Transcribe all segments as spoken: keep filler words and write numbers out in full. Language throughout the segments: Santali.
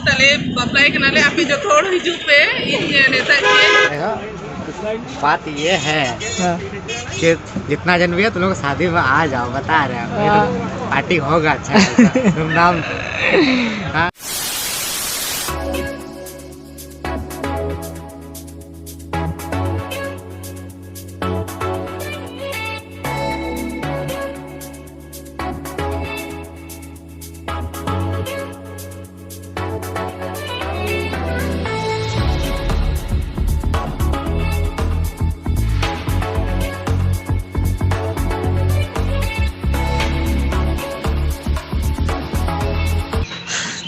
ᱛᱟᱦᱞᱮ ᱵᱟᱯᱞᱟᱭ ᱠᱟᱱᱟᱞᱮ, ᱟᱯᱮ ᱡᱚᱛᱚ ᱦᱚᱲ ᱦᱤᱡᱩᱜ ᱯᱮ, ᱤᱧ ᱱᱮᱣᱛᱟᱭᱮᱫ ᱯᱮᱭᱟ᱾ देखो, बात ये है हाँ। कि जितना जन भी है, तुम लोग शादी में आ जाओ, बता रहे हैं, ये तो हाँ। पार्टी होगा अच्छा खासा, धूमधाम। हाँ।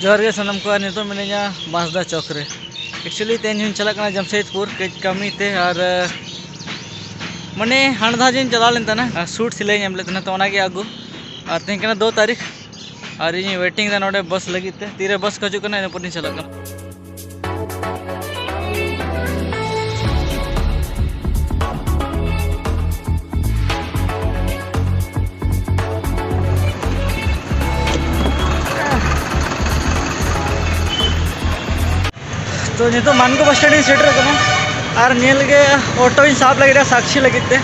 ᱡᱚᱦᱟᱨ ᱜᱮ ᱥᱟᱱᱟᱢ ᱠᱚ, ᱟᱨ ᱱᱤᱛᱚᱜ ᱢᱤᱱᱟᱹᱧᱟ ᱵᱟᱸᱥᱫᱟ ᱪᱚᱠ ᱨᱮ᱾ ᱮᱠᱪᱩᱭᱮᱞᱤ ᱛᱮᱦᱮᱧ ᱦᱚᱸᱧ ᱪᱟᱞᱟᱜ ᱠᱟᱱᱟ ᱡᱟᱢᱥᱮᱫᱽᱯᱩᱨ ᱠᱟᱹᱡ ᱠᱟᱹᱢᱤ ᱛᱮ, ᱟᱨ ᱢᱟᱱᱮ ᱦᱟᱱᱟ ᱫᱷᱟᱣ ᱡᱮᱧ ᱪᱟᱞᱟᱣ ᱞᱮᱱ ᱛᱟᱦᱮᱱᱟ, ᱥᱩᱴ ᱥᱤᱞᱟᱹᱭᱤᱧ ᱮᱢ ᱞᱮᱫ ᱛᱟᱦᱮᱱᱟ, ᱛᱚ ᱚᱱᱟᱜᱮ ᱟᱹᱜᱩ᱾ ᱟᱨ ᱛᱮᱦᱮᱧ ᱠᱟᱱᱟ ᱫᱩ ᱛᱟᱹᱨᱤᱠᱷ, ᱟᱨ ᱤᱧᱤᱧ ᱣᱮᱴᱤᱝ ᱮᱫᱟ ᱱᱚᱰᱮ ᱵᱟᱥ ᱞᱟᱹᱜᱤᱫ ᱛᱮ, ᱛᱤᱨᱮ ᱵᱟᱥ ᱠᱚ ᱦᱤᱡᱩᱜ ᱠᱟᱱᱟ, ᱤᱱᱟᱹ ᱯᱚᱨᱮᱧ ᱪᱟᱞᱟᱜ ᱠᱟᱱᱟ᱾ ᱛᱚ ᱱᱤᱛᱚᱜ ᱢᱟᱱᱠᱚ ᱵᱟᱥ ᱥᱴᱮᱱᱰ ᱤᱧ ᱥᱮᱴᱮᱨ ᱟᱠᱟᱱᱟ, ᱟᱨ ᱧᱮᱞ ᱜᱮ ᱚᱴᱳᱧ ᱥᱟᱵ ᱞᱟᱹᱜᱤᱫ ᱥᱟᱠᱪᱤ ᱞᱟᱹᱜᱤᱫ ᱛᱮ᱾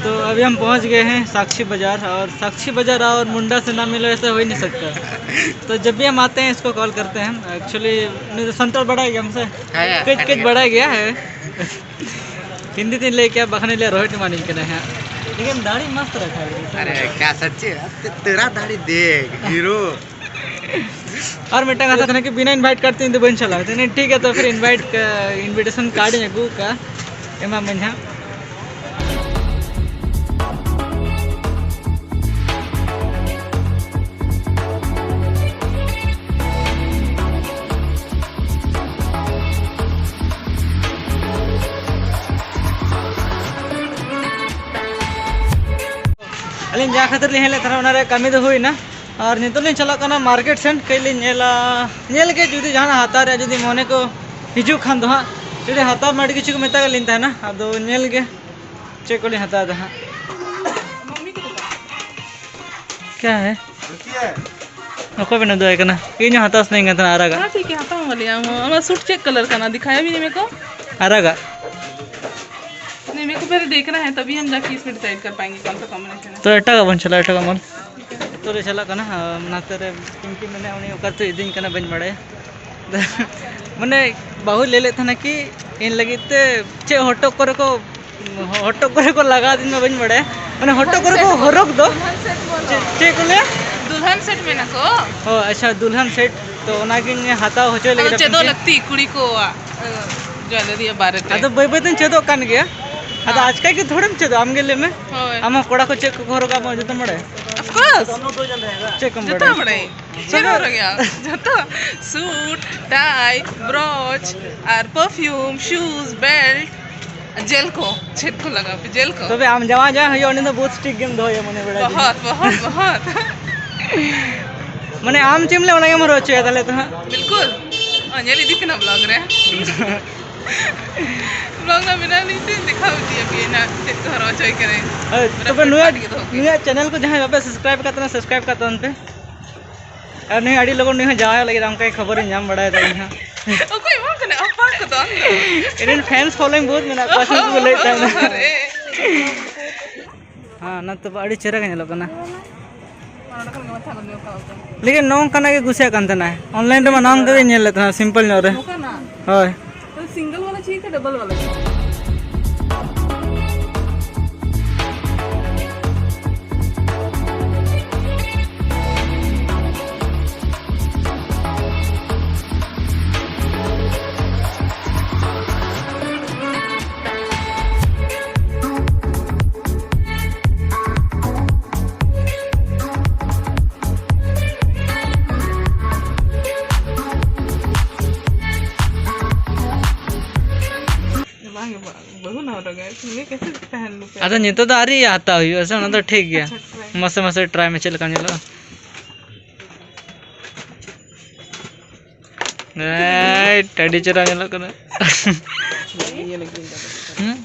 तो अभी हम पहुंच गए हैं साक्षी बाजार, और साक्षी बाजार और मुंडा से ना मिलो, ऐसा हो ही नहीं सकता। तो जब भी हम आते हैं, इसको कॉल करते हैं। एक्चुअली, नहीं तो संतोष बड़ा है हमसे, हाँ यार, कुछ कुछ बड़ा गया है। हिंदी दिन ले क्या बखाने ले रोहित मानिंग के नहीं है, लेकिन दाढ़ी मस्त रखा है। अरे क्या सच्ची है? ते-, तेरा दाढ़ी देख, हीरो। ᱟᱨ ᱢᱤᱫᱴᱟᱝ ᱠᱟᱛᱷᱟ ᱠᱟᱱᱟ ᱠᱤ, ᱵᱤᱱᱟᱹ ᱤᱱᱵᱷᱟᱭᱤᱴ ᱠᱟᱨᱰ ᱛᱮ ᱤᱧ ᱫᱚ ᱵᱟᱹᱧ ᱪᱟᱞᱟᱜᱼᱟ᱾ ᱛᱟᱦᱞᱮ ᱴᱷᱤᱠ ᱜᱮᱭᱟ, ᱛᱚ ᱯᱷᱤᱨ ᱤᱱᱵᱷᱟᱭᱤᱴ ᱠᱟ-, ᱤᱱᱵᱷᱤᱴᱮᱥᱚᱱ ᱠᱟᱨᱰ ᱤᱧ ᱟᱹᱜᱩ ᱠᱟᱜᱼᱟ, ᱮᱢᱟᱢᱟᱹᱧ ᱦᱟᱸᱜ᱾ ᱟᱹᱞᱤᱧ ᱡᱟᱦᱟᱸ ᱠᱷᱟᱹᱛᱤᱨ ᱞᱤᱧ ᱦᱮᱡ ᱞᱮᱱ ᱛᱟᱦᱮᱱᱟ, ᱚᱱᱟ ᱨᱮᱭᱟᱜ ᱠᱟᱹᱢᱤ ᱫᱚ ᱦᱩᱭᱱᱟ᱾ ᱟᱨ ᱱᱤᱛᱚᱜ ᱞᱤᱧ ᱪᱟᱞᱟᱜ ᱠᱟᱱᱟ ᱢᱟᱨᱠᱮᱴ ᱥᱮᱱ, ᱠᱟᱹᱡ ᱞᱤᱧ ᱧᱮᱞᱟ, ᱧᱮᱞ ᱜᱮ ᱡᱩᱫᱤ ᱡᱟᱦᱟᱱᱟᱜ ᱦᱟᱛᱟᱣ ᱨᱮᱭᱟᱜ ᱡᱩᱫᱤ ᱢᱚᱱᱮ ᱠᱚ ᱦᱤᱡᱩᱜ ᱠᱷᱟᱱ ᱫᱚ ᱦᱟᱸᱜ᱾ ᱡᱩᱫᱤ ᱦᱟᱛᱟᱣ ᱢᱟ ᱟᱹᱰᱤ ᱠᱤᱪᱷᱩ ᱠᱚ ᱢᱮᱛᱟ ᱞᱤᱧ ᱛᱟᱦᱮᱱᱟ, ᱟᱫᱚ ᱧᱮᱞ ᱜᱮ ᱪᱮᱫ ᱠᱚᱞᱤᱧ ᱦᱟᱛᱟᱣ ᱮᱫᱟ ᱦᱟᱸᱜ᱾ ᱠᱭᱟ ᱦᱮ? ᱚᱠᱚᱭ ᱵᱮᱱ ᱩᱫᱩᱜ ᱟᱭ ᱠᱟᱱᱟ? ᱤᱧ ᱦᱚᱸ ᱦᱟᱛᱟᱣ ᱥᱟᱱᱟᱧ ᱠᱟᱱ ᱛᱟᱦᱮᱱᱟ ᱟᱨᱟᱜᱟᱜ᱾ हाँ ठीक है, हटाऊंगा लिया हूँ। हमारा सूट चेक कलर का ना दिखाया भी नहीं मेरे को। ᱟᱨᱟᱜᱟᱜ। नहीं, मेरे को पहले देखना है, तभी हम जाके इसमें डिसाइड कर पाएंगे कौन सा कॉम्बिनेशन है। ᱛᱚ ᱮᱴᱟᱜᱟᱜ ᱵᱚᱱ ᱪᱟᱞᱟᱜᱼᱟ, ᱮᱴᱟᱜᱟᱜ ᱢᱚᱞ᱾ ᱛᱚ ᱞᱮ ᱪᱟᱞᱟᱜ ᱠᱟᱱᱟ᱾ ᱟᱨ ᱱᱟᱛᱮ ᱨᱮ ᱯᱤᱝᱠᱤ ᱢᱮᱱᱟᱭᱟ, ᱩᱱᱤ ᱚᱠᱟ ᱛᱮ ᱤᱫᱤᱧ ᱠᱟᱱᱟ ᱵᱟᱹᱧ ᱵᱟᱲᱟᱭᱟ᱾ ᱢᱟᱱᱮ ᱵᱟᱹᱦᱩ ᱞᱟᱹᱭ ᱞᱮᱫ ᱛᱟᱦᱮᱱᱟ ᱠᱤ ᱤᱧ ᱞᱟᱹᱜᱤᱫ ᱛᱮ ᱪᱮᱫ ᱦᱚᱴᱚᱜ ᱠᱚᱨᱮ ᱠᱚ, ᱦᱚᱴᱚᱜ ᱠᱚᱨᱮ ᱠᱚ ᱞᱟᱜᱟᱣ ᱫᱤᱧ ᱢᱟ ᱵᱟᱹᱧ ᱵᱟᱲᱟᱭᱟ, ᱢᱟᱱᱮ ᱦᱚᱴᱚᱜ ᱠᱚᱨᱮ ᱠᱚ ᱦᱚᱨᱚᱜ ᱫᱚ᱾ ᱫᱩᱞᱦᱱ ᱥᱮᱴ ᱵᱚᱞᱚ᱾ ᱪᱮᱫ, ᱪᱮᱫ ᱠᱚ ᱞᱟᱹᱭᱟ? ᱫᱩᱞᱦᱱ ᱥᱮᱴ ᱢᱮᱱᱟ ᱠᱚ᱾ ᱚ ᱟᱪᱪᱷᱟ, ᱫᱩᱞᱦᱱ ᱥᱮᱴ᱾ ᱛᱚ ᱚᱱᱟᱜᱤᱧ ᱦᱟᱛᱟᱣ ᱦᱚᱪᱚᱭ ᱟᱫᱚ ᱞᱟᱹᱜᱤᱫ ᱪᱮᱫᱚᱜ ᱯᱤᱝᱠᱤ᱾ ᱞᱟᱹᱠᱛᱤ ᱠᱩᱲᱤ ᱠᱚᱣᱟᱜ, ᱮ, ᱡᱩᱭᱮᱞᱟᱨᱤ ᱵᱟᱨᱮᱛᱮ᱾ ᱟᱫᱚ ᱵᱟᱹᱭ ᱵᱟᱹᱭ ᱛᱤᱧ ᱪᱮᱫᱚᱜ ᱠᱟᱱ ᱜᱮᱭᱟ᱾ ᱟᱫᱚ ᱦᱮᱸ᱾ ᱟᱪᱠᱟ ᱜᱮ ᱛᱷᱚᱲᱮᱢ ᱪᱮᱫᱚᱜᱼᱟ, ᱟᱢ ᱜᱮ ᱞᱟᱹᱭ ᱢᱮ᱾ ᱦᱳᱭ᱾ ᱟᱢ ᱦᱚᱸ ᱠᱚᱲᱟ ᱠᱚ ᱪᱮᱫ ᱠᱚᱠᱚ ᱦᱚᱨᱚᱜᱟ ᱟᱢ ᱡᱚᱛᱚᱢ ᱵᱟᱲᱟᱭᱟ? Of course᱾ ᱪᱮᱫ ᱠᱚᱢ ᱡᱚᱛᱚ ᱵᱟᱲᱟᱭᱟ? ᱵᱟᱲᱟᱭᱟᱹᱧ᱾ ᱪᱮᱫ ᱮᱢ ᱦᱚᱨᱚᱜᱟ? ᱡᱚᱛᱚ᱾ ᱥᱩᱴ, ᱴᱟᱭ, ᱵᱨᱚᱪ, ᱟᱨ ᱯᱟᱨᱯᱷᱤᱭᱩᱢ, ᱥᱩᱡ, ᱵᱮᱞᱴ, ᱡᱮᱞ ᱠᱚ᱾ ᱪᱮᱫ ᱠᱚ ᱞᱟᱜᱟᱣ ᱯᱮ? ᱡᱮᱞ ᱠᱚ᱾ ᱛᱚᱵᱮ ᱟᱢ ᱡᱟᱶᱟᱭ ᱡᱟᱦᱟᱸᱭ ᱦᱩᱭᱩᱜᱼᱟ, ᱩᱱᱤ ᱫᱚ ᱵᱚᱦᱩᱛ ᱥᱴᱨᱤᱠ ᱜᱮᱢ ᱫᱚᱦᱚᱭᱟ ᱢᱚᱱᱮ ᱵᱟᱲᱟᱭ ᱫᱤᱧ᱾ ᱵᱚᱦᱚᱛ, ᱵᱚᱦᱚᱛ, ᱵᱚᱦᱚᱛ᱾ ᱢᱟᱱᱮ ᱟᱢ ᱪᱮᱫ ᱮᱢ ᱞᱟᱹᱭᱟ, ᱚᱱᱟ ᱜᱮᱢ ᱦᱚᱨᱚᱜ ᱦᱚᱪᱚᱭᱟ ᱛᱟᱦᱞᱮ ᱛᱚ ᱦᱟᱸᱜ᱾ ᱵᱤᱞᱠᱩᱞ᱾ ᱚ, ᱧᱮᱞ ᱤᱫᱤ ᱠᱟᱱᱟ ᱵᱞᱚᱜ ᱨᱮ᱾ ᱵᱞᱚᱜ ᱨᱮ ᱢᱮᱱᱟᱜ ᱞᱤᱧ ᱛᱮ ᱫᱮᱠᱷᱟᱣ ᱤᱫᱤᱭᱟᱯᱮᱭᱟ ᱱᱟᱜ ᱪᱮᱫ ᱠᱚ ᱦᱚᱨᱚᱜ ᱦᱚᱪᱚᱭ ᱠᱟᱱᱟᱹᱧ᱾ ᱦᱳᱭ, ᱢᱟᱱᱮ ᱛᱚᱵᱮ ᱯᱷᱤᱴ ᱱᱩᱭᱟᱜ, ᱯᱷᱟᱴ ᱜᱮ ᱫᱚᱦᱚ ᱠᱟᱜ᱾ ᱱᱩᱭᱟᱜ ᱪᱮᱱᱮᱞ ᱠᱚ ᱡᱟᱦᱟᱸᱭ ᱵᱟᱯᱮ ᱥᱟᱵᱥᱠᱨᱟᱭᱤᱵ ᱟᱠᱟᱫ ᱛᱟᱵᱚᱱᱟ, ᱥᱟᱵᱥᱠᱨᱟᱭᱤᱵ ᱠᱟᱜ ᱛᱟᱵᱚᱱ ᱯᱮ᱾ ᱟᱨ ᱱᱩᱭ ᱟᱹᱰᱤ ᱞᱚᱜᱚᱱ ᱱᱩᱭ ᱦᱚᱸ ᱡᱟᱶᱟᱭ ᱞᱟᱹᱜᱤᱫ, ᱚᱱᱠᱟ ᱜᱮ ᱠᱷᱚᱵᱚᱨᱤᱧ ᱧᱟᱢ ᱵᱟᱲᱟᱭᱮᱫᱟ ᱤᱧ ᱦᱚᱸ᱾ ᱚᱠᱚᱭ ᱮᱢᱟᱢ ᱠᱟᱱᱟ ᱚᱯᱷᱟᱨ ᱠᱚᱫᱚ ᱟᱢ ᱫᱚ? ᱤᱧ ᱨᱮᱱ ᱯᱷᱮᱱᱥ ᱯᱷᱚᱞᱳᱭᱤᱝ ᱵᱚᱦᱩᱛ ᱢᱮᱱᱟᱜ ᱠᱚᱣᱟ, ᱥᱮ ᱩᱱᱠᱩ ᱠᱚ ᱞᱟᱹᱭᱮᱫ ᱛᱟᱦᱮᱱᱟ᱾ ᱟᱨᱮ᱾ ᱦᱮᱸ, ᱚᱱᱟ ᱛᱚ ᱟᱹᱰᱤ ᱪᱮᱦᱨᱟ ᱜᱮ ᱧᱮᱞᱚᱜ ᱠᱟᱱᱟ᱾ ᱞᱮᱠᱤᱱ ᱱᱚᱝᱠᱟᱱᱟᱜ ᱜᱮ ᱠᱩᱥᱤᱭᱟᱜ ᱠᱟᱱ ᱛᱟᱦᱮᱱᱟᱭ᱾ ᱚᱱᱞᱟᱭᱤᱱ ᱨᱮᱢᱟ ᱱᱟᱣᱟ ᱜᱮ ᱧᱮᱞ ᱞᱮᱫ ᱛᱟᱦᱮᱱᱟ, ᱥᱤᱢᱯᱚᱞ ᱧᱚᱜ ᱨᱮ᱾ ᱱᱚᱝᱠᱟᱱᱟᱜ? ᱦᱳᱭ᱾ तो सिंगल वाला चाहिए कि डबल वाला चाहिए? ᱵᱟᱝ ᱜᱮ, ᱵᱟᱝ, ᱵᱟᱹᱦᱩ ᱱᱟᱣᱟ ᱞᱟᱜᱟᱭ ᱛᱤᱧ ᱜᱮ, ᱠᱮᱥᱮ ᱯᱮᱦᱮᱱ ᱞᱩ ᱯᱮ᱾ ᱟᱫᱚ ᱱᱤᱛᱚᱜ ᱫᱚ ᱟᱹᱣᱨᱤ ᱦᱟᱛᱟᱣ ᱦᱩᱭᱩᱜᱼᱟ ᱥᱮ, ᱚᱱᱟ ᱫᱚ ᱴᱷᱤᱠ ᱜᱮᱭᱟ᱾ ᱟᱪᱪᱷᱟ, try᱾ ᱢᱟᱥᱮ ᱢᱟᱥᱮ try ᱢᱮ ᱪᱮᱫ ᱞᱮᱠᱟ ᱧᱮᱞᱚᱜᱼᱟ᱾ ᱮᱭ, ᱟᱹᱰᱤ ᱪᱮᱦᱨᱟ ᱧᱮᱞᱚᱜ ᱠᱟᱱᱟ᱾ ᱦᱩᱸ?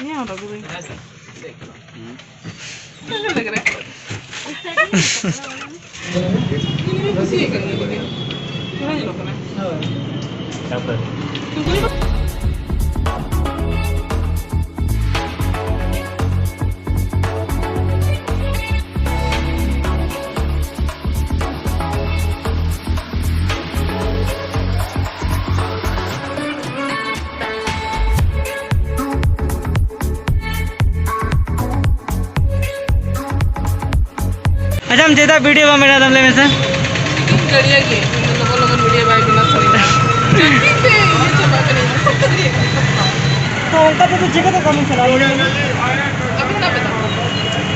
ᱱᱤᱭᱟᱹ ᱦᱚᱸ ᱞᱟᱹᱜᱩ ᱫᱟᱹᱧ᱾ ᱞᱟᱹᱜᱩ ᱞᱟᱹᱜᱩ ᱨᱮ᱾ ᱤᱧ ᱠᱩᱥᱤᱭᱟᱜ ᱠᱟᱱ ᱜᱮᱭᱟ᱾ ᱪᱮᱦᱨᱟ ᱧᱮᱞᱚᱜ ᱠᱟᱱᱟ᱾ ᱛᱟᱯᱚᱨᱮ᱾ ᱟᱪᱪᱷᱟ, ᱟᱢ ᱪᱮᱫᱟᱜ video ᱵᱟᱢ ᱵᱮᱱᱟᱣ ᱫᱟᱢ, ᱞᱟᱹᱭ ᱢᱮᱥᱮ? ᱫᱟᱲᱮᱭᱟᱜ ᱜᱮ, ᱤᱧ ᱫᱚ ᱞᱚᱜᱚᱱ ᱞᱚᱜᱚᱱ video ᱵᱟᱭ ᱵᱮᱱᱟᱣ ᱥᱟᱱᱟᱧᱟ᱾ ᱡᱟᱹᱯᱤᱫ ᱛᱮ ᱤᱭᱟᱹ ᱪᱟᱵᱟᱜ ᱠᱟᱹᱱᱟᱹᱧ᱾ ᱛᱚ, ᱚᱱᱠᱟ ᱛᱮᱫᱚ ᱪᱤᱠᱟᱹᱛᱮ ᱠᱟᱹᱢᱤ ᱪᱟᱞᱟᱜᱼᱟ? ᱟᱯᱮ ᱢᱮᱱᱟᱜ ᱯᱮ ᱛᱚ?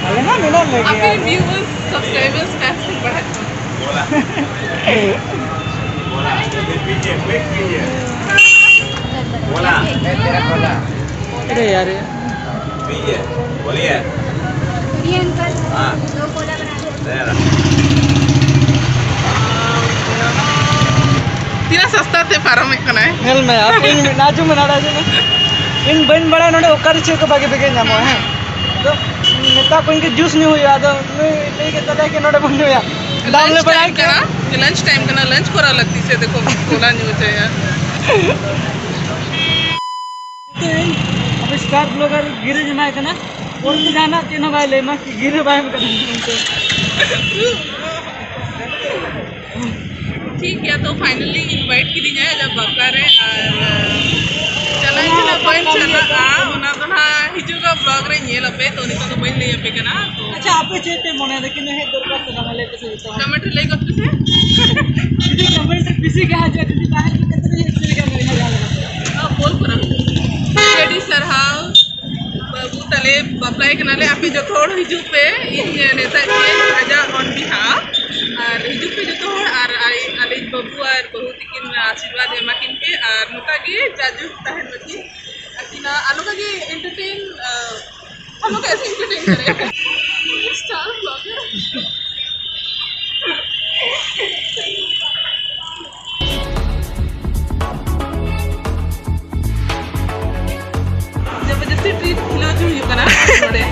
ᱟᱞᱮ ᱢᱟ ᱢᱮᱱᱟᱜ ᱞᱮ ᱜᱮ᱾ ᱟᱯᱮ viewers, subscribers, fans ᱠᱚ ᱵᱟᱲᱟᱭ ᱠᱚᱣᱟ᱾ बोला। बोला। अरे यार। पीजिए। बोलिए। हाँ। ᱛᱤᱱᱟᱹᱜ ᱥᱟᱥᱛᱟ ᱛᱮ ᱯᱟᱨᱚᱢᱮᱫ ᱠᱟᱱᱟᱭ᱾ ᱧᱮᱞ ᱢᱮ, ᱟᱯᱮ ᱤᱧ ᱟᱸᱡᱚᱢ ᱢᱮ, ᱱᱚᱰᱮ ᱟᱸᱡᱚᱢ ᱢᱮ᱾ ᱤᱧ ᱵᱟᱹᱧ ᱵᱟᱲᱟᱭᱟ ᱱᱚᱰᱮ ᱚᱠᱟᱨᱮ ᱪᱮᱫ ᱠᱚ ᱵᱷᱟᱜᱮ ᱵᱷᱟᱜᱮ ᱧᱟᱢᱚᱜᱼᱟ, ᱦᱮᱸ᱾ ᱟᱫᱚ ᱢᱮᱛᱟ ᱠᱚᱣᱟᱧ ᱡᱮ juice ᱧᱩ ᱦᱩᱭᱩᱜᱼᱟ, ᱟᱫᱚ ᱱᱩᱭ ᱞᱟᱹᱭ ᱠᱮᱫ ᱛᱟᱞᱮᱭᱟ ᱠᱤ ᱱᱚᱰᱮ ᱵᱚᱱ ᱧᱩᱭᱟ᱾ ᱫᱟᱢ ᱞᱮ ᱞᱟᱧᱪ ᱵᱟᱲᱟᱭ ᱴᱟᱭᱤᱢ ᱠᱮᱫᱟ᱾ ᱠᱟᱱᱟ, ᱞᱟᱧᱪ ᱴᱟᱭᱤᱢ ᱠᱟᱱᱟ, ᱞᱟᱧᱪ ᱠᱚᱨᱟᱣ ᱞᱟᱹᱠᱛᱤ ᱥᱮ, ᱫᱮᱠᱷᱚ, ᱠᱚᱞᱟ ᱧᱩ ᱦᱚᱪᱚᱭᱟ᱾ ᱟᱵᱚ star blogger ᱜᱤᱨᱟᱹ ᱮᱢᱟᱭ ᱠᱟᱱᱟ, ᱯᱚᱨᱮ ᱛᱮ ᱡᱟᱦᱟᱱᱟᱜ ᱪᱮᱫ ᱦᱚᱸ ᱵᱟᱭ ᱞᱟᱹᱭ ᱢᱟ, ᱜᱤᱨᱟᱹ ᱵᱟᱭ ᱮᱢ ᱠᱟᱱᱟ᱾ ᱴᱷᱤᱠ ᱜᱮᱭᱟ, ᱛᱚ finally invite ᱠᱤᱫᱤᱧᱟᱭ ᱟᱡᱟᱜ ᱵᱟᱯᱞᱟ ᱨᱮ, ᱟᱨ ᱪᱟᱞᱟᱜ ᱤᱧ ᱪᱟᱞᱟᱜ, ᱵᱟᱹᱧ ᱪᱟᱞᱟᱜᱼᱟ, ᱚᱱᱟ ᱫᱚ ᱱᱟᱦᱟᱜ ᱦᱤᱡᱩᱜ ᱠᱟᱱ vlog ᱨᱮ ᱧᱮᱞ ᱟᱯᱮ, ᱛᱚ ᱱᱤᱛᱚᱜ ᱫᱚ ᱵᱟᱹᱧ ᱞᱟᱹᱭ ᱟᱯᱮ ᱠᱟᱱᱟ᱾ ᱛᱚ ᱟᱪᱪᱷᱟ, ᱟᱯᱮ ᱪᱮᱫ ᱯᱮ ᱢᱚᱱᱮᱭᱮᱫᱟ, ᱠᱤᱱᱛᱩ ᱦᱮᱡ ᱫᱚᱨᱠᱟᱨ ᱥᱮ ᱵᱟᱝ, ᱞᱟᱹᱭ ᱯᱮᱥᱮ ᱡᱚᱛᱚ ᱦᱚᱲ᱾ Comment ᱨᱮ ᱞᱟᱹᱭ ᱜᱚᱫ ᱯᱮᱥᱮ᱾ ᱡᱩᱫᱤ comment ᱨᱮ ᱵᱮᱥᱤ ᱜᱮ ᱦᱤᱡᱩᱜᱼᱟ, ᱡᱩᱫᱤ ᱵᱟᱝ ᱦᱤᱡᱩᱜ ᱠᱷᱟᱱ ᱫᱚ ᱪᱮᱫ ᱞᱮᱠᱟ ᱦᱩᱭᱩᱜᱼᱟ? ᱟᱹᱰᱤ ᱥᱟᱨᱦᱟᱣ ᱵᱟᱹᱵᱩ ᱛᱟᱞᱮ, ᱵᱟᱯᱞᱟᱭ ᱠᱟᱱᱟᱞᱮ, ᱟᱯᱮ ᱡᱚᱛᱚ ᱦᱚᱲ ᱦᱤᱡᱩᱜ ᱯᱮ, ᱤᱧ ᱱᱮᱣᱛᱟᱭᱮᱫ ᱯᱮᱭᱟᱹᱧ ᱟᱡᱟᱜ on behalf᱾ ᱟᱨ ᱦᱤᱡᱩᱜ ᱯᱮ ᱡᱚᱛᱚ ᱦᱚᱲ, ᱟᱨ ᱟᱞᱮ, ᱟᱞᱮ ᱵᱟᱹᱵᱩ ᱟᱨ ᱵᱟᱹᱦᱩ ᱛᱟᱹᱠᱤᱱ ᱟᱥᱤᱨᱵᱟᱫᱽ ᱮᱢᱟ ᱠᱤᱱ ᱯᱮ, ᱟᱨ ᱱᱚᱝᱠᱟ ᱜᱮ ᱡᱟᱭᱡᱩᱜᱽ ᱛᱟᱦᱮᱱ ᱢᱟᱹᱠᱤᱱ ᱟᱹᱠᱤᱱᱟᱜ, ᱟᱨ ᱱᱚᱝᱠᱟ ᱜᱮ entertain, ᱟᱸ, हम लोग ऐसे entertain करें। Star vlogger। ᱡᱚᱵᱚᱨᱫᱚᱥᱛᱤ treat ᱠᱷᱤᱞᱟᱹᱣ ᱦᱚᱪᱚ ᱦᱩᱭᱩᱜ ᱠᱟᱱᱟ ᱱᱚᱰᱮ᱾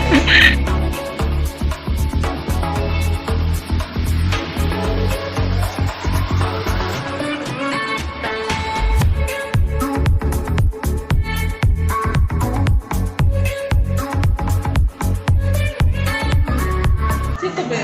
ᱪᱮᱫ ᱠᱚᱯᱮ?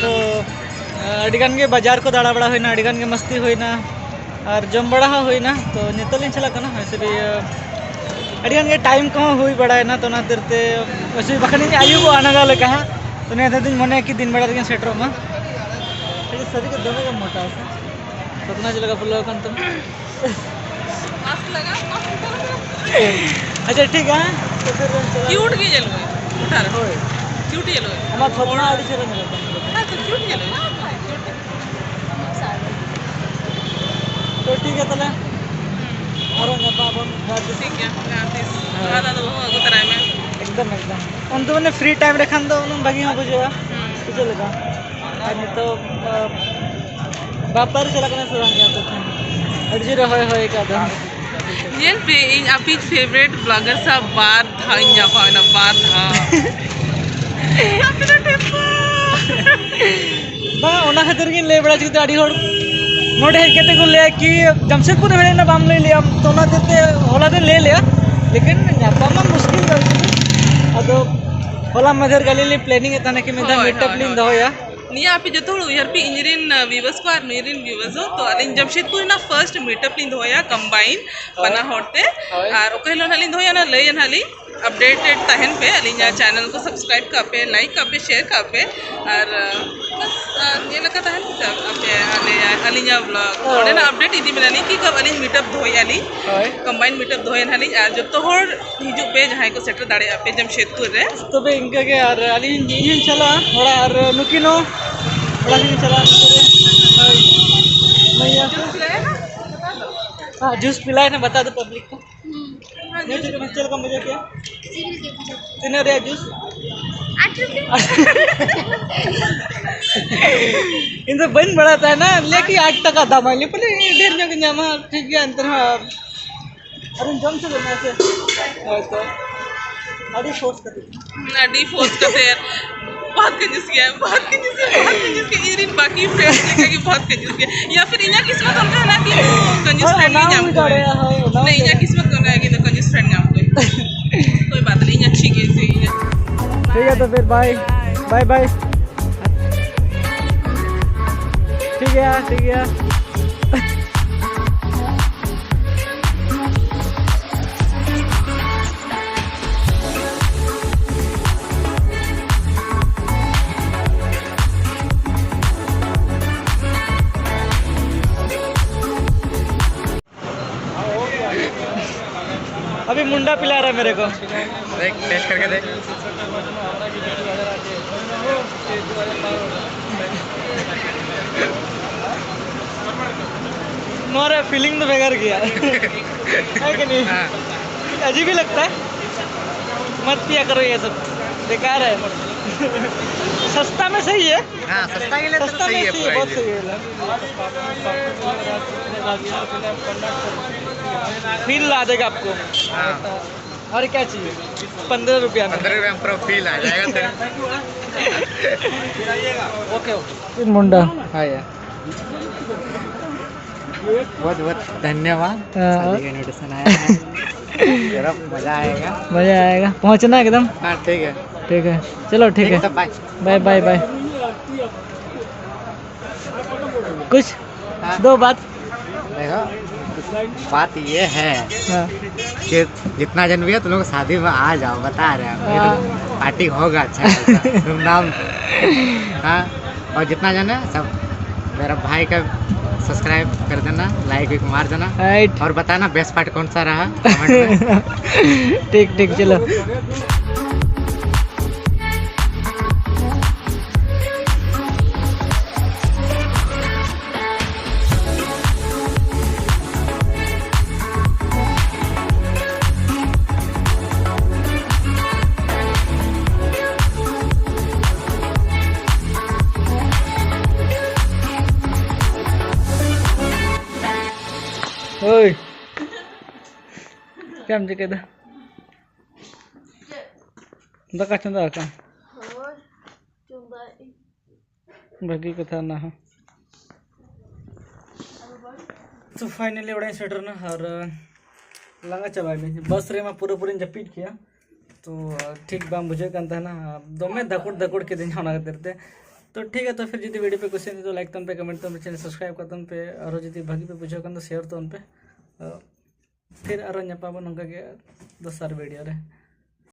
ᱛᱚ, ᱟᱹᱰᱤ ᱜᱟᱱ ᱜᱮ ᱵᱟᱡᱟᱨ ᱠᱚ ᱫᱟᱬᱟ ᱵᱟᱲᱟ ᱦᱩᱭᱱᱟ, ᱟᱹᱰᱤ ᱜᱟᱱ ᱜᱮ ᱢᱟᱥᱛᱤ ᱦᱩᱭᱱᱟ, ᱟᱨ ᱡᱚᱢ ᱵᱟᱲᱟ ᱦᱚᱸ ᱦᱩᱭᱱᱟ᱾ ᱛᱚ, ᱱᱤᱛᱚᱜ ᱞᱤᱧ ᱪᱟᱞᱟᱜ ᱠᱟᱱᱟ, ᱦᱳᱭ ᱥᱮ ᱵᱤ-, ᱟᱹᱰᱤ ᱜᱟᱱ ᱜᱮ time ᱠᱚᱦᱚᱸ ᱦᱩᱭ ᱵᱟᱲᱟᱭᱮᱱᱟ, ᱛᱚ, ᱚᱱᱟ ᱠᱷᱟᱹᱛᱤᱨ ᱛᱮ ᱦᱳᱭ ᱥᱮ ᱵᱤ-, ᱵᱟᱠᱷᱟᱱ ᱤᱧ ᱟᱹᱭᱩᱵᱚᱜᱼᱟ ᱱᱟᱜᱟ ᱞᱮᱠᱟ ᱦᱟᱸᱜ᱾ ᱛᱚ, ᱱᱤᱭᱟᱹ ᱫᱷᱟᱣ ᱫᱚᱧ ᱢᱚᱱᱮᱭᱟ ᱠᱤ ᱫᱤᱱ ᱵᱮᱲᱟ ᱨᱮᱜᱮᱧ ᱥᱮᱴᱮᱨᱚᱜ ᱢᱟ᱾ ᱟᱹᱰᱤ ᱥᱟᱹᱨᱤ ᱜᱮ ᱫᱚᱢᱮ ᱜᱮ ᱢᱚᱴᱟ ᱟᱠᱟᱱᱟ᱾ ᱥᱚᱯᱱᱟ ᱪᱮᱫ ᱞᱮᱠᱟ ᱯᱷᱩᱞᱟᱹᱣ ᱟᱠᱟᱱ ᱛᱟᱢᱟ? Mask ᱞᱟᱜᱟᱣ, mask ᱞᱟᱜᱟᱣ᱾ ᱟᱪᱪᱷᱟ, ᱴᱷᱤᱠ ᱜᱮᱭᱟ᱾ ᱛᱚ ᱯᱷᱤᱨ ᱵᱚᱱ ᱪᱟᱞᱟᱜᱼᱟ᱾ Cute ᱜᱮ ᱧᱮᱞᱚᱜ ᱠᱟᱱᱟ᱾ ᱢᱚᱴᱟ ᱨᱮ᱾ ᱦᱳᱭ᱾ Cute ᱧᱮᱞᱚᱜ ᱠᱟᱱᱟ᱾ ᱟᱢᱟᱜ ᱥᱚᱯᱱᱟ ᱟᱹᱰᱤ ᱪᱮᱦᱨᱟ ᱧᱮᱞᱚᱜ ᱠᱟᱱᱟ᱾ ᱦᱮᱸ, ᱛᱚ cute ᱧᱮᱞᱚᱜ ᱠᱟᱱᱟ᱾ Cute ᱜᱮ᱾ ᱛᱚ ᱴᱷᱤᱠ ᱜᱮᱭᱟ ᱛᱟᱦᱞᱮ᱾ ᱦᱩᱸ᱾ ᱟᱨᱚ ᱧᱟᱯᱟᱢ ᱟᱵᱚᱱ ᱡᱟᱦᱟᱸ ᱛᱤᱥ᱾ ᱴᱷᱤᱠ ᱜᱮᱭᱟ, ᱡᱟᱦᱟᱸ ᱛᱤᱥ᱾ ᱦᱳᱭ᱾ ᱡᱟᱦᱟᱸ ᱫᱚ ᱵᱟᱹᱦᱩ ᱟᱹᱜᱩ ᱛᱚᱨᱟᱭ ᱢᱮ᱾ ᱮᱠᱫᱚᱢ, ᱮᱠᱫᱚᱢ᱾ ᱩᱱ ᱫᱚ ᱢᱟᱱᱮ free time ᱨᱮ ᱠᱷᱟᱱ ᱫᱚ ᱩᱱᱟᱹᱜ ᱵᱷᱟᱹᱜᱤ ᱦᱚᱸ ᱵᱩᱡᱷᱟᱹᱜᱼᱟ᱾ ᱦᱩᱸ᱾ ᱥᱮ ᱪᱮᱫ ᱞᱮᱠᱟ? ᱟᱨ ᱱᱤᱛᱚᱜ, ᱟ, ᱵᱟᱯᱞᱟ ᱨᱮ ᱪᱟᱞᱟᱜ ᱠᱟᱱᱟ ᱥᱮ ᱵᱟᱝ ᱟᱯᱮ ᱴᱷᱮᱱ? ᱟᱹᱰᱤ ᱡᱳᱨᱮ ᱦᱚᱭ ᱦᱚᱭ ᱟᱠᱟᱫ ᱫᱚ᱾ ᱧᱮᱞ ᱯᱮ, ᱤᱧ ᱟᱯᱮᱭᱤᱡ favourite vlogger ᱥᱟᱶ ᱵᱟᱨ ᱫᱷᱟᱣ ᱤᱧ ᱧᱟᱯᱟᱢ ᱮᱱᱟ, ᱵᱟᱨ ᱫᱷᱟᱣ᱾ ᱟᱯᱮ ᱫᱚ ᱴᱷᱮᱯᱟ᱾ ᱵᱟᱝ, ᱚᱱᱟ ᱠᱷᱟᱹᱛᱤᱨ ᱜᱤᱧ ᱞᱟᱹᱭ ᱵᱟᱲᱟ ᱦᱚᱪᱚ ᱠᱮᱫᱟ᱾ ᱟᱹᱰᱤ ᱦᱚᱲ ᱱᱚᱰᱮ ᱦᱮᱡ ᱠᱟᱛᱮ ᱠᱚ ᱞᱟᱹᱭᱟ ᱠᱤ ᱡᱟᱢᱥᱮᱫᱽᱯᱩᱨ ᱨᱮ ᱦᱮᱡ ᱮᱱᱟ, ᱵᱟᱢ ᱞᱟᱹᱭ ᱞᱮᱭᱟ, ᱛᱚ ᱚᱱᱟ ᱦᱚᱛᱮᱡ ᱛᱮ ᱦᱚᱞᱟ ᱫᱚᱧ ᱞᱟᱹᱭ ᱞᱮᱭᱟ, ᱞᱮᱠᱤᱱ ᱧᱟᱯᱟᱢ ᱢᱟ ᱢᱩᱥᱠᱤᱞ ᱜᱮᱭᱟ᱾ ᱟᱫᱚ ᱦᱚᱞᱟ ᱢᱟᱫᱷᱮᱨ ᱜᱮ ᱟᱹᱞᱤᱧ ᱞᱤᱧ planning ᱮᱫ ᱛᱟᱦᱮᱱᱟ ᱠᱤ ᱢᱤᱫ ᱫᱷᱟᱣ ᱦᱳᱭ, meet up ᱦᱳᱭ, ᱞᱤᱧ ᱦᱳᱭ᱾ ᱫᱚᱦᱚᱭᱟ᱾ ᱱᱤᱭᱟᱹ ᱟᱯᱮ ᱡᱚᱛᱚ ᱦᱚᱲ ᱩᱭᱦᱟᱹᱨ ᱯᱮ, ᱤᱧ ᱨᱮᱱ, ᱟᱸ, viewers ᱠᱚ ᱟᱨ ᱱᱩᱭ ᱨᱮᱱ viewers ᱦᱚᱸ, ᱛᱚ ᱟᱹᱞᱤᱧ ᱡᱟᱢᱥᱮᱫᱽᱯᱩᱨ ᱨᱮᱱᱟᱜ first meet up ᱞᱤᱧ ᱫᱚᱦᱚᱭᱟ combine ᱦᱳᱭ᱾ ᱵᱟᱱᱟ ᱦᱚᱲ ᱛᱮ᱾ ᱦᱳᱭ᱾ ᱟᱨ ᱚᱠᱟ ᱦᱤᱞᱳᱜ ᱱᱟᱦᱟᱜ ᱞᱤᱧ ᱫᱚᱦᱚᱭᱟ, ᱚᱱᱟ ᱞᱟᱹᱭᱟ ᱱᱟᱦᱟᱜ ᱞᱤᱧ᱾ Updated ᱛᱟᱦᱮᱱ ᱯᱮ, ᱟᱹᱞᱤᱧᱟᱜ ᱦᱳᱭ᱾ Channel ᱠᱚ subscribe ᱠᱟᱜ ᱯᱮ, like ᱠᱟᱜ ᱯᱮ, share ᱠᱟᱜ ᱯᱮ, ᱟᱨ, ᱟᱸ, ᱵᱟᱥ, ᱟᱨ ᱧᱮᱞ ᱟᱠᱟ ᱛᱟᱦᱮᱱ ᱯᱮ ᱟᱯᱮ ᱟᱞᱮᱭᱟᱜ, ᱟᱹᱞᱤᱧᱟᱜ vlog᱾ ᱦᱳᱭ᱾ ᱚᱸᱰᱮᱱᱟᱜ update ᱤᱫᱤ ᱢᱮᱱᱟᱜ ᱞᱤᱧ ᱠᱤ ᱠᱟᱵ ᱟᱹᱞᱤᱧ meet up ᱫᱚᱦᱚᱭᱮᱫᱼᱟ ᱞᱤᱧ᱾ ᱦᱳᱭ᱾ Combine meet up ᱫᱚᱦᱚᱭᱮᱫ ᱱᱟᱦᱟᱜ ᱞᱤᱧ, ᱟᱨ ᱡᱚᱛᱚ ᱦᱚᱲ ᱦᱤᱡᱩᱜ ᱯᱮ, ᱡᱟᱦᱟᱸᱭ ᱠᱚ ᱥᱮᱴᱮᱨ ᱫᱟᱲᱮᱭᱟᱜᱼᱟ ᱯᱮ ᱡᱟᱢᱥᱮᱫᱽᱯᱩᱨ ᱨᱮ᱾ ᱛᱚᱵᱮ ᱤᱱᱠᱟᱹ ᱜᱮ, ᱟᱨ ᱟᱹᱞᱤᱧ, ᱤᱧ ᱦᱚᱸᱧ ᱪᱟᱞᱟᱜᱼᱟ ᱚᱲᱟᱜ, ᱟᱨ ᱱᱩᱠᱤᱱ ᱦᱚᱸ ᱚᱲᱟᱜ ᱥᱮᱫ ᱠᱤᱱ ᱪᱟᱞᱟᱜᱼᱟ᱾ ᱦᱳᱭ᱾ ᱵᱷᱟᱭᱭᱟ᱾ ᱦᱮᱸ, juice ᱯᱤᱞᱟᱭ ᱱᱟ, ᱵᱟᱛᱟ ᱫᱚ public ᱠᱚ᱾ ᱦᱩᱸ᱾ ᱧᱩ ᱪᱮᱫ ᱞᱮᱠᱟ, ᱪᱮᱫ ᱞᱮᱠᱟᱢ ᱵᱩᱡᱷᱟᱹᱣ ᱠᱮᱜᱼᱟ? ᱥᱤᱵᱤᱞ ᱜᱮ ᱵᱩᱡᱷᱟᱹᱣ ᱠᱮᱜᱼᱟ᱾ ᱛᱤᱱᱟᱹᱜ ᱨᱮᱭᱟᱜ juice? ᱟᱴ ᱨᱩᱯᱤᱭᱟ᱾ ᱤᱧ ᱫᱚ ᱵᱟᱹᱧ ᱵᱟᱲᱟᱭ ᱛᱟᱦᱮᱱᱟ, ᱞᱟᱹᱭ ᱠᱤ ᱟᱴ ᱴᱟᱠᱟ ᱫᱟᱢ, ᱟᱹᱞᱤᱧ ᱯᱟᱞᱮ ᱰᱷᱮᱨ ᱧᱚᱜ ᱜᱮ ᱧᱟᱢᱟ, ᱴᱷᱤᱠ ᱜᱮᱭᱟ, ᱮᱱᱛᱮ ᱨᱮᱦᱚᱸ ᱟᱨᱤᱧ ᱡᱚᱢ ᱪᱟᱵᱟ ᱢᱮᱭᱟ ᱥᱮ? ᱦᱳᱭ ᱛᱚ᱾ ᱟᱹᱰᱤ force ᱠᱟᱛᱮ᱾ ᱦᱩᱸ, ᱟᱹᱰᱤ force ᱠᱟᱛᱮ᱾ ᱵᱚᱦᱩᱛ ᱠᱟᱹᱧᱩᱥ ᱜᱮᱭᱟ, ᱵᱚᱦᱩᱛ ᱠᱟᱹᱧᱩᱥ ᱜᱮᱭᱟ, ᱵᱚᱦᱩᱛ ᱠᱟᱹᱧᱩᱥ ᱜᱮᱭᱟ᱾ ᱤᱧ ᱨᱮᱱ ᱵᱟᱹᱠᱤ friends ᱞᱮᱠᱟ ᱜᱮ ᱵᱚᱦᱩᱛ ᱠᱟᱹᱧᱩᱥ ᱜᱮᱭᱟ᱾ ᱭᱟ ᱯᱷᱤᱨ ᱤᱧᱟᱹᱜ ᱠᱤᱥᱢᱚᱛ ᱚᱱᱠᱟ ᱦᱮᱱᱟᱜ ᱠᱤ ᱠᱟᱹᱧᱩᱥ ᱦᱳᱭ, friend ᱚᱱᱟ ᱜᱮ ᱦᱚᱸ ᱧᱟᱢ ᱦᱩᱭ ᱠᱚᱣᱟᱹᱧ᱾ ᱫᱟᱲᱮᱭᱟᱜᱼᱟ, ᱦᱳᱭ, ᱚᱱᱟ ᱦᱚᱸ ᱢᱟᱱᱮ ᱦᱩᱭ ᱤᱧᱟᱹᱜ ᱫᱟᱲᱮᱭᱟᱜᱼᱟ᱾ ᱠᱤᱥᱢᱚᱛ ᱚᱱᱠᱟ ᱜᱮ ᱤᱧ ᱫᱚ ᱠᱟᱹᱧᱩᱥ friend ᱧᱟᱢ ᱠᱚᱣᱟᱹᱧ᱾ ᱠᱳᱭ ᱵᱟᱛ ᱱᱟᱦᱤ, ᱤᱧᱟᱹᱜ ᱴᱷᱤᱠ ᱜᱮ, ᱴᱷᱤᱠ ᱜᱮᱭᱟ᱾ ᱴᱷᱤᱠ ᱜᱮᱭᱟ, ᱛᱚ ᱯᱷᱤᱨ bye, bye bye. ᱴᱷᱤᱠ ᱜᱮᱭᱟ, ᱴᱷᱤᱠ ᱜᱮᱭᱟ᱾ अभी मुंडा पिला रहा है मेरे को। देख, taste करके देख। ᱱᱚᱣᱟ ᱨᱮᱭᱟᱜ feeling ᱫᱚ ᱵᱷᱮᱜᱟᱨ ᱜᱮᱭᱟ᱾ ᱦᱮᱸ ᱠᱤ ᱱᱤ? ᱦᱮᱸ᱾ अजीब ही लगता है। मत पिया करो ये सब, बेकार है। सस्ता में सही है। हाँ, सस्ता के लिए तो सस्ता सही में है सही है, पूरा बहुत ये। सही है। फील ला देगा आपको। हाँ। और क्या चाहिए? पंद्रह रुपया में। पंद्रह रुपया में पूरा फील आ जाएगा तेरे। Okay, okay. मुंडा। हाँ यार। बहुत बहुत धन्यवाद। हाँ। शादी का इनविटेशन आया है। जरा मजा आएगा। मजा आएगा, पहुंचना एकदम। हाँ, ठीक है। ठीक है, चलो, ठीक है। तब बाय। Bye, bye, bye. कुछ हाँ। दो बात। देखो, बात ये है हाँ। कि जितना जन भी है, तुम लोग शादी में आ जाओ, बता रहे हैं। हाँ। पार्टी होगा अच्छा खासा, धूमधाम। हाँ, और जितना जन है सब मेरा भाई का सब्सक्राइब कर देना, लाइक भी मार देना। राइट। और बताना बेस्ट पार्ट कौन सा रहा कमेंट में। ठीक, ठीक, चलो। ᱳᱭ, ᱪᱮᱫ ᱮᱢ ᱪᱤᱠᱟᱹᱭᱮᱫᱟ? ᱫᱟᱠᱟ ᱪᱚᱸᱫᱟ ᱟᱠᱟᱫ? ᱦᱳᱭ, ᱪᱚᱸᱫᱟᱭᱮᱫ ᱟᱹᱧ᱾ ᱵᱷᱟᱹᱜᱤ ᱠᱟᱛᱷᱟ ᱚᱱᱟ ᱦᱚᱸ᱾ ᱛᱚ, ᱯᱷᱟᱭᱱᱟᱞᱤ ᱚᱲᱟᱜ ᱤᱧ ᱥᱮᱴᱮᱨ ᱮᱱᱟ ᱟᱨ ᱞᱟᱸᱜᱟ ᱪᱟᱵᱟᱭᱮᱱᱟᱹᱧ᱾ ᱵᱟᱥ ᱨᱮᱢᱟ ᱯᱩᱨᱟᱹᱯᱩᱨᱤᱧ ᱡᱟᱹᱯᱤᱫ ᱠᱮᱜᱼᱟ, ᱛᱚ ᱴᱷᱤᱠ ᱵᱟᱝ ᱵᱩᱡᱷᱟᱹᱜ ᱠᱟᱱ ᱛᱟᱦᱮᱱᱟ, ᱫᱚᱢᱮ ᱫᱟᱠᱩᱲ ᱫᱟᱠᱩᱲ ᱠᱤᱫᱤᱧ ᱚᱱᱟ ᱠᱷᱟᱹᱛᱤᱨ ᱛᱮ᱾ ᱛᱚ ᱴᱷᱤᱠ ᱜᱮᱭᱟ, ᱛᱚ ᱯᱷᱤᱨ ᱡᱩᱫᱤ ᱵᱷᱤᱰᱤᱭᱳ ᱯᱮ ᱠᱩᱥᱤᱭᱟᱜᱼᱟ ᱛᱚ ᱞᱟᱭᱤᱠ ᱛᱟᱵᱚᱱ ᱯᱮ, ᱠᱚᱢᱮᱱᱴ ᱛᱟᱵᱚᱱ ᱯᱮ, ᱪᱮᱱᱮᱞ ᱥᱟᱵᱥᱠᱨᱟᱭᱤᱵ ᱠᱟᱜ ᱛᱟᱵᱚᱱ ᱯᱮ, ᱟᱨᱦᱚᱸ ᱡᱩᱫᱤ ᱵᱷᱟᱹᱜᱤ ᱯᱮ ᱵᱩᱡᱷᱟᱹᱣ ᱠᱷᱟᱱ ᱫᱚ ᱥᱮᱭᱟᱨ ᱛᱟᱵᱚᱱ ᱯᱮ᱾ ᱯᱷᱤᱨ ᱟᱨᱦᱚᱸ ᱧᱟᱯᱟᱢ ᱟᱵᱚᱱ ᱱᱚᱝᱠᱟ ᱜᱮ ᱫᱚᱥᱟᱨ ᱵᱷᱤᱰᱤᱭᱳ ᱨᱮ᱾